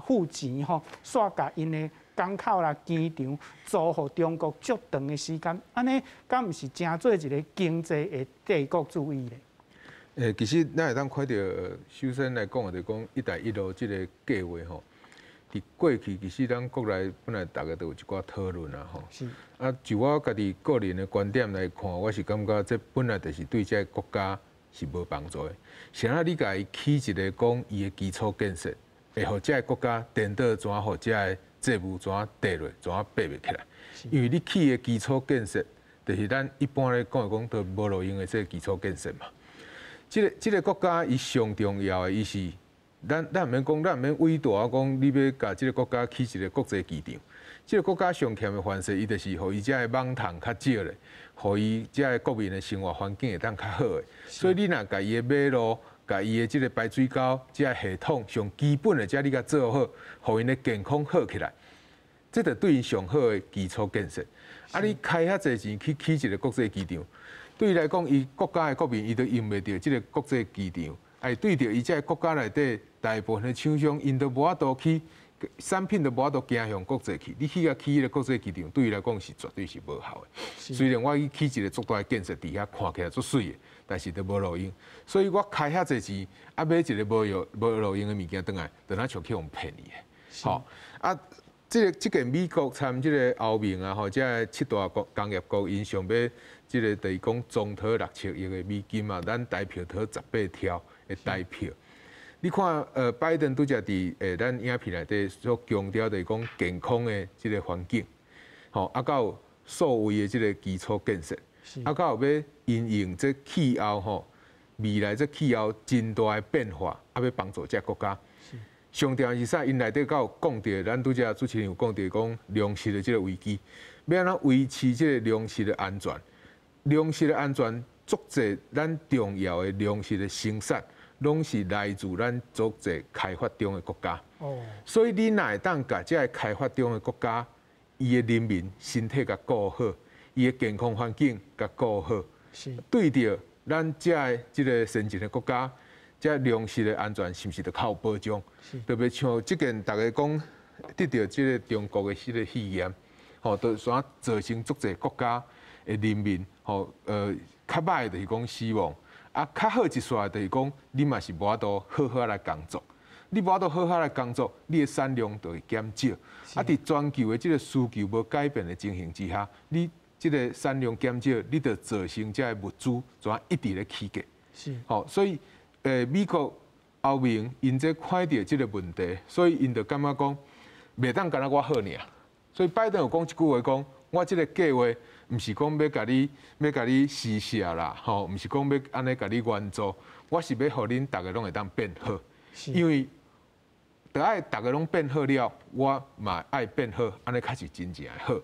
S1: 付錢吼，煞共𪜶的港口啦、機場租予中國足長的時間，按呢敢毋是成做一个經濟的帝國主義咧？
S3: 其實咱會當看著，首先來講，就講“一帶一路”這个計劃吼，佇過去其實咱國內本來逐家都有一寡討論啊吼。就我家己個人的觀點來看，我是感覺這本來就是對這个國家是無幫助的。啥人你共伊起一个講伊的基礎建設，會予這个國家顛倒怎予這个債務怎樣跌落，怎樣爬袂起來？因為你起的基礎建設，就是咱一般咧講來講都無路用的這个基礎建設嘛。這个國家伊上重要的，伊是咱毋免講，咱毋免偉大講，你欲共這个國家起一个國際機場。這个國家上欠的範勢，伊就是予伊遮的網通較少咧，予伊遮的國民的生活環境會當較好的。所以你若共伊的馬路、共伊的這个排水溝、這个系統上基本的遮你共做好，予𪜶的健康好起來，這就對𪜶上好的基礎建設。你開遐濟錢去起一个國際機場，對伊來講，伊國家的國民伊都用袂著這个國際機場，會對著伊這个國家內底大部分的廠商，𪜶都無法度去產品都無法度行向國際去。你去共起彼个國際機場，對伊來講是絕對是無效的。雖然我去起一个足大的建設佇遐，看起來足媠的，但是都無路用。所以我開遐濟錢，買一个無用、無路用的物件轉來，就若像去予騙去的。吼，這个這個美國參這个歐盟啊，吼，這个七大國工業國，𪜶想欲這个就是講總討6千億的美金啊，咱台票討18兆的台票。你看，拜登拄才佇咱影片內底所強調，就是講健康的這个環境，吼，閣有數位的這个基礎建設，閣有欲因應這氣候吼，未來這氣候真大的變化，欲幫助這个國家。上重要是啥？𪜶內底閣有講著，咱拄才主持人有講著講糧食的這个危機，欲按怎維持這个糧食的安全？糧食的安全，足濟咱重要的糧食的生產，攏是來自咱足濟開發中的國家。所以你若會當共這个開發中的國家，伊的人民身體共顧好，伊的健康環境共顧好，對著咱這个這个先進的國家，這糧食的安全是毋是就較有保障？特別像這近逐家講得著這个中國的彼个肺炎，吼，就煞造成足濟國家的人民，吼，較歹的就是講死亡，較好一煞就是講你嘛是無法度好好來工作，你無法度好好來工作，你的產量就會減少。佇全球的這个需求無改變的情形之下，你這个產量減少，你就造成這个物資怎一直咧起價。吼，所以。美國、歐盟𪜶這看著這个問題，所以𪜶就感覺講，袂當干焦我好爾。所以拜登有講一句話講，我這个計劃毋是講欲共你，欲共你施捨啦，吼，毋是講欲按呢共你援助，我是欲予恁逐家攏會當變好，因為著愛逐家攏變好了，我嘛愛變好，按呢較是真正的好。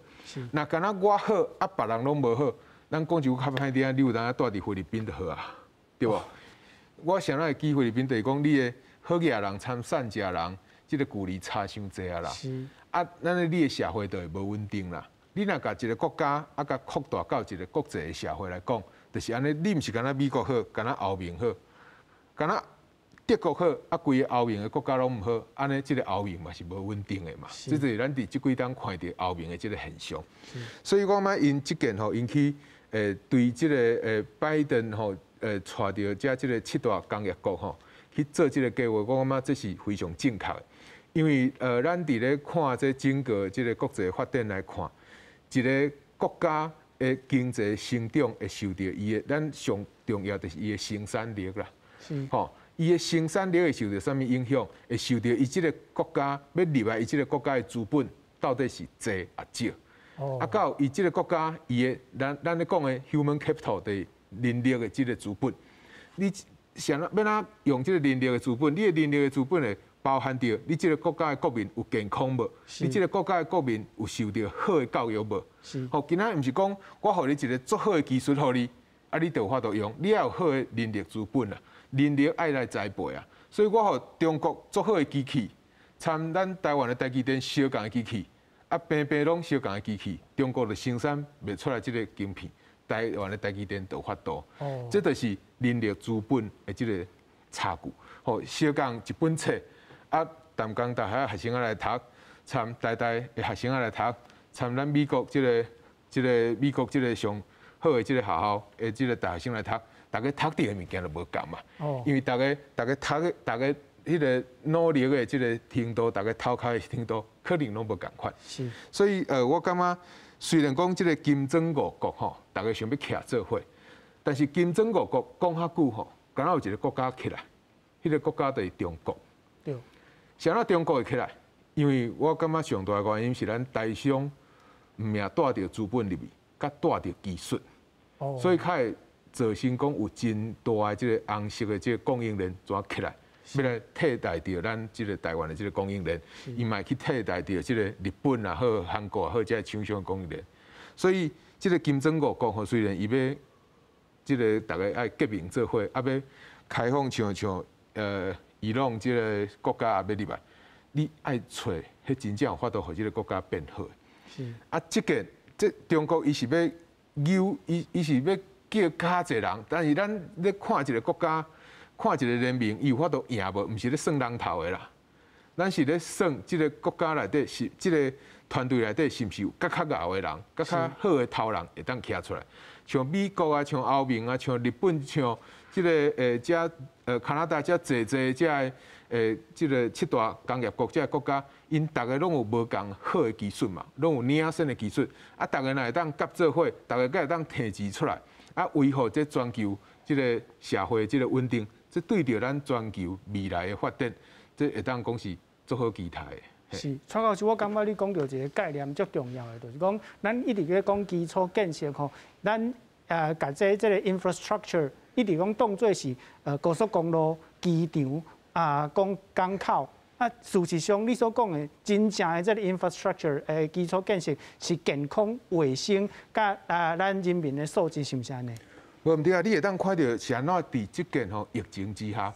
S3: 若干焦我好，別人攏無好，咱講一句較歹聽，你有當蹛佇菲律賓就好啊，對無？我啥會記菲律賓，就是講你的好額人參善食人，這个距離差傷濟啊啦。咱的你的社會就會無穩定啦。你若共一个國家共擴大到一个國際的社會來講，就是按呢。你毋是干焦美國好，干焦歐盟好，干焦德國好，規个歐盟的國家攏毋好，按呢，這个歐盟嘛是無穩定的嘛。這就是咱佇這幾冬看著歐盟的這个現象。所以我感覺𪜶這件吼，𪜶去對這个拜登吼。帶著遮這个七大工業國吼去做這个計劃，我感覺這是非常正確的。因為咱佇咧看這整個這个國際發展來看，一个國家的經濟成長會受著伊的，咱上重要就是伊的生產力啦。吼，伊的生產力會受著啥物影響？會受著伊這个國家欲入來，伊這个國家的資本到底是濟抑少？閣有伊這个國家伊的咱咧講的 human capital 就是人力的這个資本，你想欲按怎用這个人力的資本？你的人力的資本會包含著你這个國家的國民有健康無？你這个國家的國民有受著好的教育無？吼，今仔毋是講我予你一个足好的技術予你，你就有法度用。你愛有好的人力資本啊，人力愛來栽培啊。所以我予中國足好的機器，參咱台灣的台積電相仝的機器，啊平平攏相仝的機器，中國就生產袂出來這個晶片，台灣的台積電就有法度。這就是人力資本的這個差距。吼，相仝一本冊，啊，淡江大學學生仔來讀，參台大的學生仔來讀，參咱美國這個美國這個上好的這個學校的這個大學生來讀，逐家讀著的物件就無仝嘛。因為逐家逐家讀的，逐家彼個努力的這個程度，逐家頭殼的程度，可能攏無仝款。所以我感覺雖然講這個金磚五國吼，逐家想欲徛做伙，但是金磚五國講較久吼，敢若有一個國家起來，彼個國家就是中國。啥物中國會起來？因為我感覺上大的原因是咱台商毋命帶著資本入去，佮帶著技術，所以較會造成講有真大的這個紅色的這個供應鏈怎起來，欲來替代著咱這個台灣的這個供應鏈，伊嘛會去替代著這個日本也好、韓國也好，這個廠商的供應鏈。所以這個金磚五國吼，雖然伊欲這個逐家愛結盟做伙，啊欲開放像伊朗這個國家也欲入來，你愛揣彼真正有法度予這個國家變好。啊，這個這中國伊是欲扭，伊是欲叫較濟人，但是咱咧看一個國家，看一個聯盟，伊有法度贏無？毋是咧算人頭的啦，咱是咧算這個國家內底是這個團隊內底是毋是有閣較𠢕的人，閣較好的頭人會當徛出來。像美國啊，像歐盟啊，像日本，像這個遮加拿大遮濟濟遮這個七大工業國這個國家，𪜶逐家攏有無仝好的技術嘛，攏有領先的技術。啊，逐家若會當合做伙，逐家閣會當提錢出來，啊，維護這全球這個社會這個穩定，這對著咱全球未來的發展，這會當講是足好期待的。
S1: 是，蔡教授，我感覺你講著一個概念足重要的，就是講咱一直咧講基礎建設吼，咱共這個 infrastructure 一直講當做是高速公路、機場啊，講港口啊。事實上，你所講的真正的這個 infrastructure 基礎建設是健康、衛生，佮啊咱人民的素質，是毋是按呢？
S3: 無毋對啊！你會當看著是按怎佇這件吼疫情之下，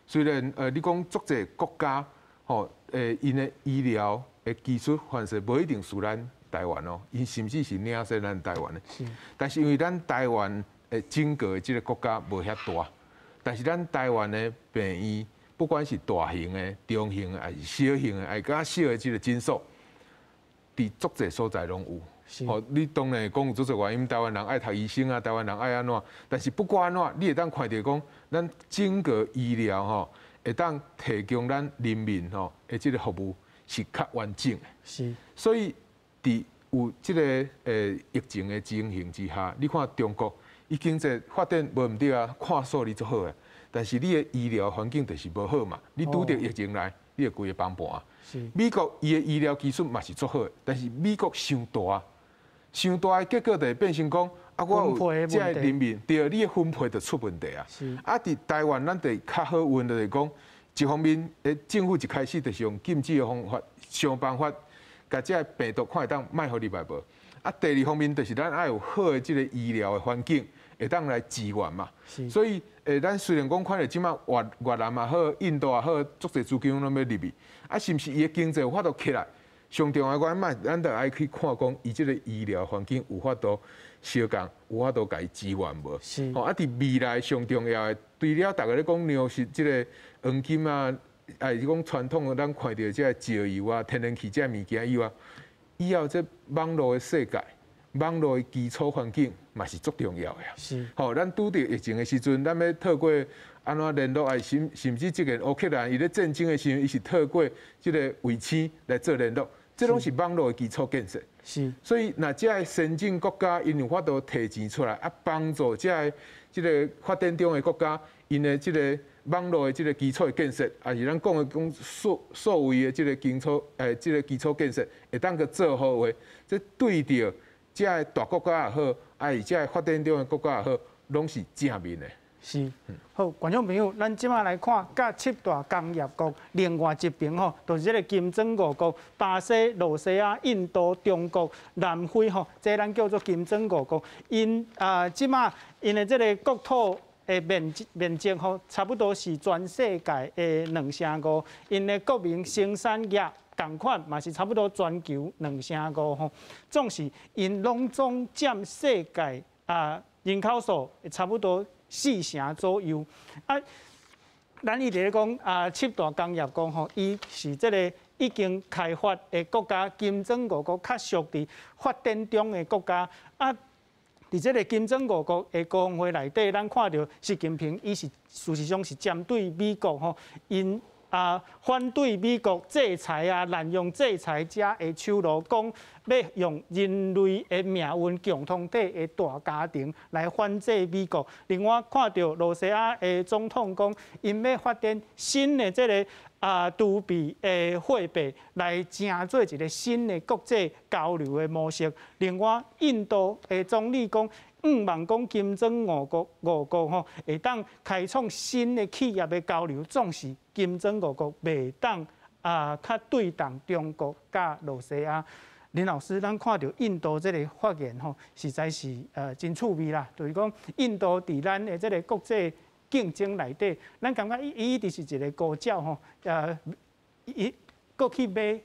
S3: 雖然你講足濟國家吼𪜶的醫療的技術範式無一定輸咱台灣哦，𪜶甚至是領先咱台灣的。但是因為咱台灣的整個的這個國家無遐大，但是咱台灣的病院，不管是大型的、中型的，還是小型的，還是較小的這個診所，佇足濟所在攏有。吼，你當然講有足濟原因，台灣人愛讀醫生啊，台灣人愛按怎，但是不管按怎，你會當看著講，咱整個醫療吼，會當提供咱人民吼的這個服務是較完整的。所以佇有這個疫情的情形之下，你看中國，伊經濟發展無毋對啊，看數字足好的，但是你的醫療環境就是無好嘛，你拄著疫情來，你就規个崩盤。美國伊的醫療技術嘛是足好的，但是美國傷大，傷大的結果就會變成講，啊，我有這个人民，對，你的分配就出問題啊。啊，佇台灣咱就較好運，就是講，一方面，政府一開始就是用禁止的方法，想辦法，共這个病毒看會當莫予入來無。啊，第二方面就是咱愛有好的這個醫療的環境，會當來支援嘛。所以，咱雖然講看著這馬越南也好，印度也好，足濟資金攏欲入去，啊，是毋是伊的經濟有法度起來？上重要的原因，咱就愛去看講，伊這個醫療環境有法度相仝，有法度共伊支援無？吼，啊，佇未來上重要的，除了逐家咧講糧食這個黃金啊，抑是講傳統的咱看著這個石油啊、天然氣這个物件以外，以後這網路的世界、網路的基礎環境嘛是足重要的啊。吼，咱拄著疫情的時陣，咱欲透過按怎聯絡，抑甚至這個烏克蘭伊咧戰爭的時陣，伊是透過這個衛星來做聯絡，這攏是網路的基礎建設。所以，若這个先進國家𪜶有法度提錢出來，啊，幫助這个這個發展中的國家，𪜶的這個網路的這個基礎的建設，抑是咱講的講數位的這個基礎，這個基礎建設會當閣做好話，這對著這个大國家也好，抑是這个發展中的國家也好，攏是正面的。
S1: 是，好，觀眾朋友，咱這馬來看，佮七大工業國另外一邊吼，就是這個金磚五國：巴西、羅西亞、印度、中國、南非吼，這咱叫做金磚五國。𪜶啊，這馬𪜶的這個國土的面積吼，差不多是全世界的2成5，𪜶的國民生產額仝款嘛是差不多全球2成5吼，總是𪜶攏總佔世界人口數差不多4成左右。啊，咱一直咧講七大工業國吼，伊是這个已經開發的國家，金磚五國較屬佇發展中的國家。啊，佇這个金磚五國的高峰會內底，咱看著習近平，伊是事實上是針對美國吼，𪜶反對美國制裁啊，濫用制裁者的手路，講欲用人類的命運共同體的大家庭來反制美國。另外看著露西亞的總統講，𪜶欲發展新的這个盧幣的貨幣來成做一个新的國際交流的模式。另外，印度的總理講，向望講金磚五國吼會當開創新的企業的交流，總是金磚五國袂當較對抗中國佮露西亞。林老師，咱看著印度這个發言吼，實在是真趣味啦。就是講印度佇咱的這个國際競爭內底，咱感覺伊一直是一个孤鳥吼，伊閣去買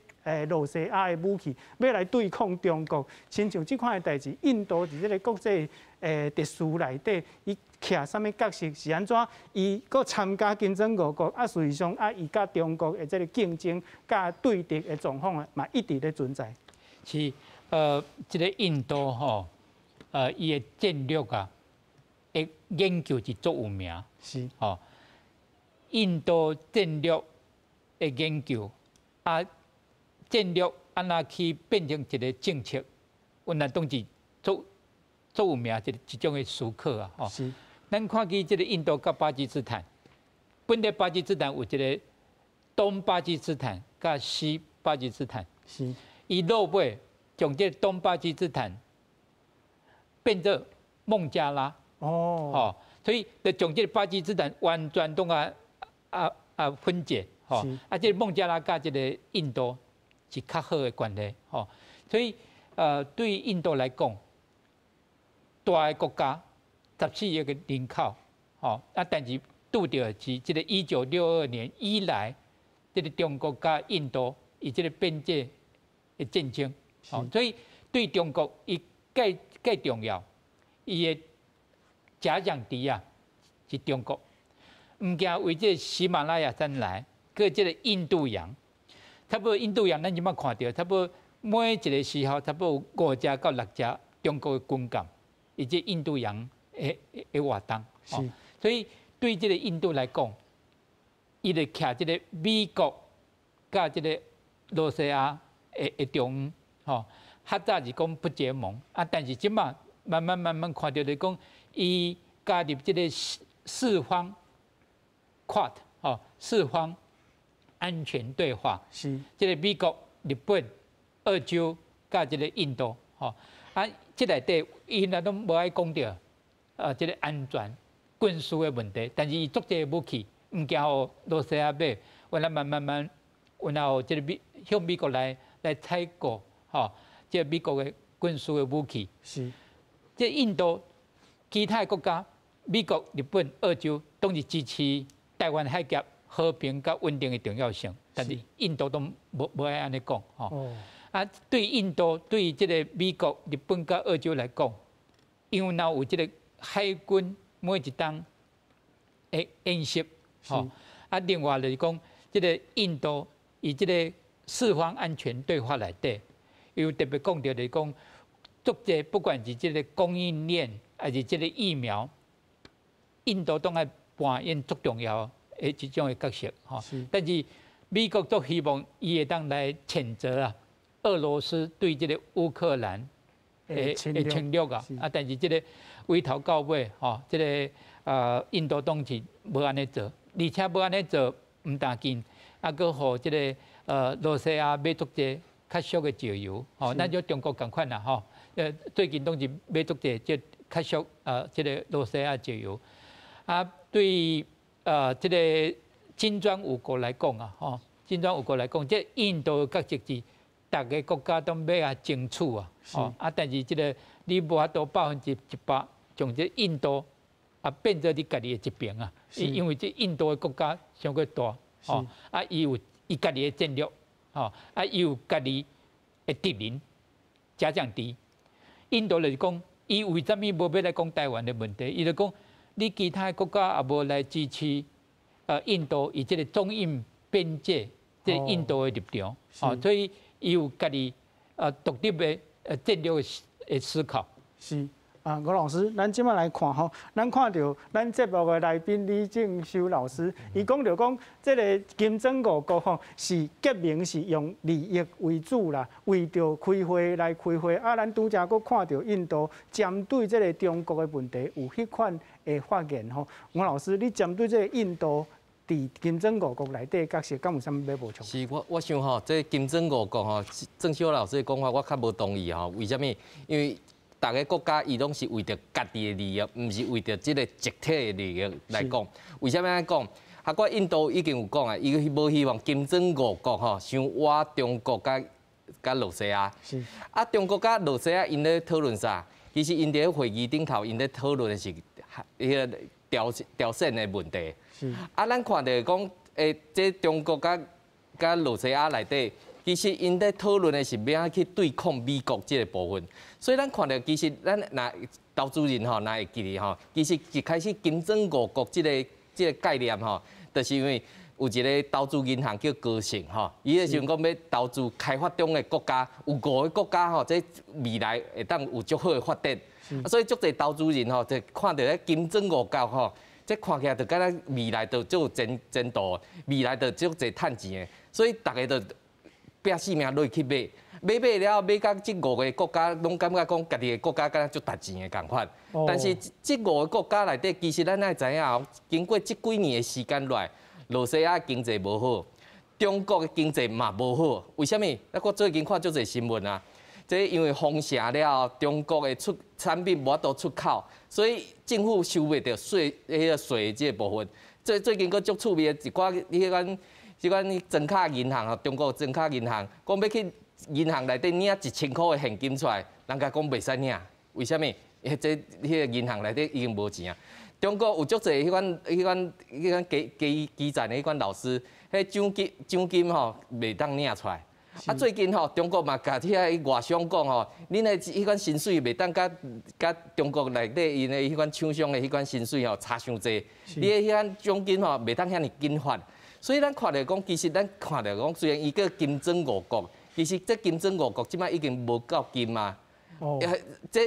S1: 露西亞的武器，欲來對抗中國。親像這款的代誌，印度佇這个國際秩序內底，伊徛啥物角色？是按怎？伊閣參加金磚五國，啊，事實上啊，伊佮中國的這个競爭佮對敵的狀況啊，嘛一直咧存在。
S2: 是，這个印度吼，伊的戰略啊，的研究是足有名。吼，印度戰略的研究啊，戰略按怎去變成一个政策，原來當是足有名一種的思考啊！吼，咱看見這个印度佮巴基斯坦，本來巴基斯坦有一个東巴基斯坦佮西巴基斯坦，伊落尾將這个東巴基斯坦變做孟加拉。吼，所以就將這个巴基斯坦完全攏分解，吼，啊，這个孟加拉佮這个印度是較好的關係，吼，所以對印度來講，大的國家14億个人口，吼，啊，但是拄著是這个1962年以來，這个中國佮印度伊這个邊界的戰爭，吼，所以對中國伊蓋蓋重要，伊的假想敵啊是中國，毋驚為這个喜馬拉雅山來，閣這个印度洋，差不多印度洋咱這擺看著，差不多每一个時候差不多有五隻到六隻中國的軍艦，佇這印度洋的活動，所以對這个印度來講，伊就徛這个美國佮這个露西亞的中間，吼，較早是講不結盟，啊，但是這擺慢慢慢慢看著就是講，伊加入這个四方 Quad 吼，四方安全對話，這个美國、日本、澳洲佮這个印度，吼，啊，這內底伊若攏無愛講著，這个安全軍事的問題，但是伊足濟武器，毋驚予露西亞買，原來慢慢慢，然後這个向美國來採購，吼，這个美國的軍事的武器。這印度其他的國家，美國、日本、澳洲，攏是支持臺灣海峽和平佮穩定的重要性，但是印度攏無愛按呢講，吼。啊，對印度、對這个美國、日本佮澳洲來講，因為若有這个海軍每一冬的演習，吼，啊，另外就是講，這个印度佇這个四方安全對話內底，有特別講著就是講，足濟不管是這个供應鏈，還是這个疫苗，印度攏愛扮演足重要的一種的角色，吼。但是美國都希望伊會當來譴責啊，俄羅斯對這个烏克蘭的侵略啊，啊，但是這个為頭到尾，吼，這个印度當是無按呢做，而且無按呢做毋但緊，啊，閣予這个露西亞買足濟較俗的石油，吼，咱就中國仝款啦，吼，最近攏是買足濟這較俗這个露西亞石油，啊，對這个金磚五國來講啊，吼，金磚五國來講，這印度的角色是逐个國家都欲共爭取啊，吼，啊，但是這个你無法度100%將這印度啊變做你家己的一邊啊，因為這印度的國家傷過大，吼，啊，伊有伊家己的戰略，吼，啊，伊有家己的敵人，假想敵。印度就是講，伊為啥物無欲來講台灣的問題？伊就講，你其他的國家也無來支持，印度伊這个中印邊界，這印度的立場，哦，所以伊有家己獨立的戰略的思考。
S1: 是。啊，吳老師，咱這擺來看吼，咱看著咱節目的來賓李正修老師，伊講著講，這个金磚五國吼是結盟是用利益為主啦，為著開會來開會。啊，咱拄才閣看著印度針對這个中國的問題有彼款的發言吼。吳老師，你針對這个印度佇金磚五國內底角色，敢有啥物欲補充？
S4: 是我我想吼，這金磚五國吼，鄭修老師的講法我較無同意吼。為啥物？因為逐个國家伊攏是為著家己的利益，毋是為著這个集體的利益來講。為啥物按呢講？啊，我印度已經有講啊，伊無希望金磚五國吼，傷倚中國佮佮羅西亞。
S1: 是。
S4: 啊，中國佮羅西亞𪜶咧討論啥？其實𪜶佇咧會議頂頭，𪜶咧討論的是彼个朝朝鮮的問題。
S1: 是。
S4: 啊，咱看著講，這中國佮佮羅西亞內底。其實𪜶咧討論的是欲按怎去對抗美國這个部分，所以咱看著其實咱若投資人吼，若會記得吼，其實一開始金磚五國這个這个概念吼，就是因為有一个投資銀行叫高盛吼，伊彼時陣講欲投資開發中的國家，有五个國家吼，這未來會當有足好的發展，所以足濟投資人吼，就看著彼金磚五國吼，這看起來就敢若未來就足有前前途，未來就足濟趁錢的，所以逐个就拼性命落去買，買買了買甲這五个國家攏感覺講家己的國家敢若足值錢的仝款。但是這五个國家內底，其實咱愛知影，經過這幾年的時間落來，羅西亞經濟無好，中國的經濟嘛無好。為啥物？我最近看足濟新聞啊，這因為封城了後，中國的出產品無法度出口，所以政府收袂著稅，彼个稅這个部分。最最近閣足趣味的一寡，彼款。這款莊卡銀行吼，中國莊卡銀行講欲去銀行內底領1000箍的現金出來，人家講袂使領，為啥物？彼這彼个銀行內底已經無錢啊。中國有足濟彼款彼款彼款基基基層的彼款老師，彼獎金獎金吼袂當領出來。啊，最近吼，中國嘛共遐个外商講吼，恁的彼款薪水袂當佮佮中國內底𪜶的彼款廠商的彼款薪水吼差傷濟，你的彼款獎金吼袂當遐爾緊發。所以咱看著講，其實咱看著講，雖然伊叫金磚五國，其實這金磚五國這擺已經無夠金啊。哦。這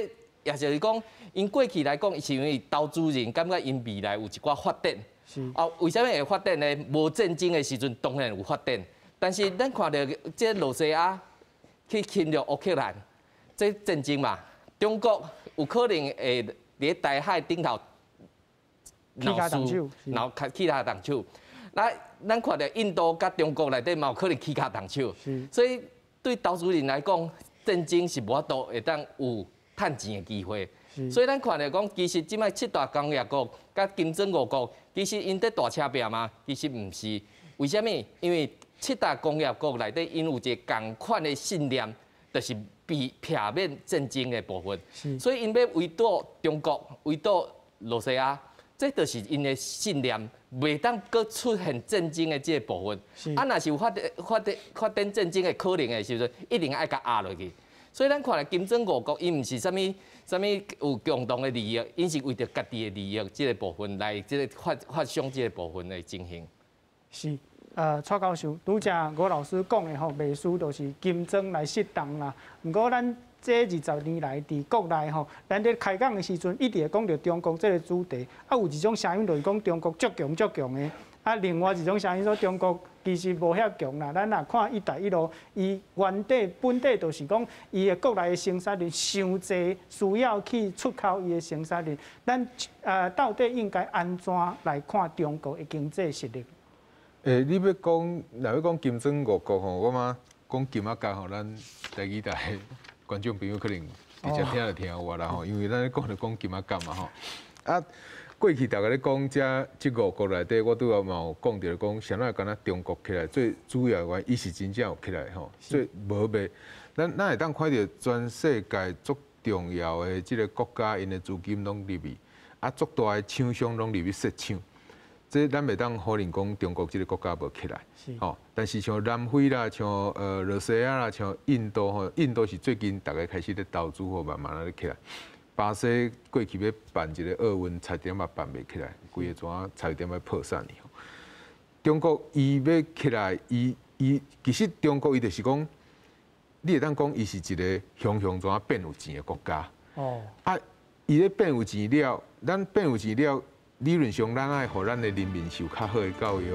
S4: 也就是講，𪜶過去來講，是因為投資人感覺𪜶未來有一寡發展。
S1: 是。
S4: 啊，為啥物會發展呢？無戰爭的時陣當然有發展，但是咱看著這羅西亞去侵略烏克蘭，這戰爭嘛，中國有可能會佇咧台海頂頭鬧事，鬧起跤動手。那咱看著印度佮中國內底嘛有可能起跤動手，所以對投資人來講，戰爭是無法度會當有趁錢的機會。所以咱看著講，其實這擺七大工業國佮金磚五國，其實𪜶佇大車拼嗎？其實毋是。為啥物？因為七大工業國內底，𪜶有一个仝款的信念，就是避避免戰爭的部分。所以𪜶欲圍堵中國，圍堵羅西亞，這就是𪜶的信念，袂當閣出現戰爭的這个部分。啊，若是有發發發展戰爭的可能的時陣，一定愛共壓落去。所以咱看來金磚五國，伊毋是啥物啥物有共同的利益，𪜶是為著家己的利益這个部分來這个發發生這个部分的情形。
S1: 是，蔡教授，拄才吳老師講的吼，袂輸就是金磚來適當啦。毋過咱這20年來，佇國內吼，咱咧開講的時陣，一直會講著中國這个主題。啊，有一種聲音就是講中國足強足強的。啊，另外一種聲音說中國其實無遐強啦。咱若看一帶一路，伊原底本底就是講，伊的國內的生產力傷濟，需要去出口伊的生產力。咱到底應該按怎來看中國的經濟實力？
S3: 欸，你欲講，若欲講金磚五國吼，我感覺講金仔角吼，咱台語台觀眾朋友可能直接聽就聽有啊啦吼，因為咱咧講就講金仔角嘛吼。啊，過去逐家咧講這這五國內底，我拄仔嘛有講著講，啥物敢若中國起來最主要的原因，伊是真正有起來吼，所以無袂。咱咱會當看著全世界足重要的這个國家，𪜶的資金攏入去，啊，足大的廠商攏入去設廠。這咱袂當否認講中國這个國家無起來，吼。但是像南非啦，像羅西亞啦，像印度吼，印度是最近逐家開始咧投資吼，慢慢仔咧起來。巴西過去欲辦一个奧運，差點嘛辦袂起來，規个怎差點欲破產去。中國伊欲起來，伊其實中國伊就是講，你會當講伊是一个雄雄怎變有錢的國家。哦。啊，伊咧變有錢了，咱變有錢了。理論上，咱愛予咱的人民受較好的教育，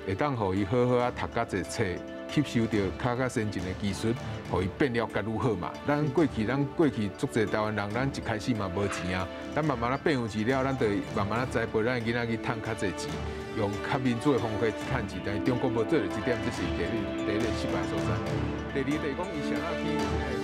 S3: 會當予伊好好仔讀較濟冊，吸收著較先進的技術，予伊變了較愈好嘛。咱過去足濟台灣人，咱一開始嘛無錢啊，咱慢慢仔變有錢了，咱就慢慢仔栽培咱的囡仔去趁較濟錢，用較民主的方法去趁錢。但是中國無做著這點，這是第一個失敗所在。第二就是講，伊啥去。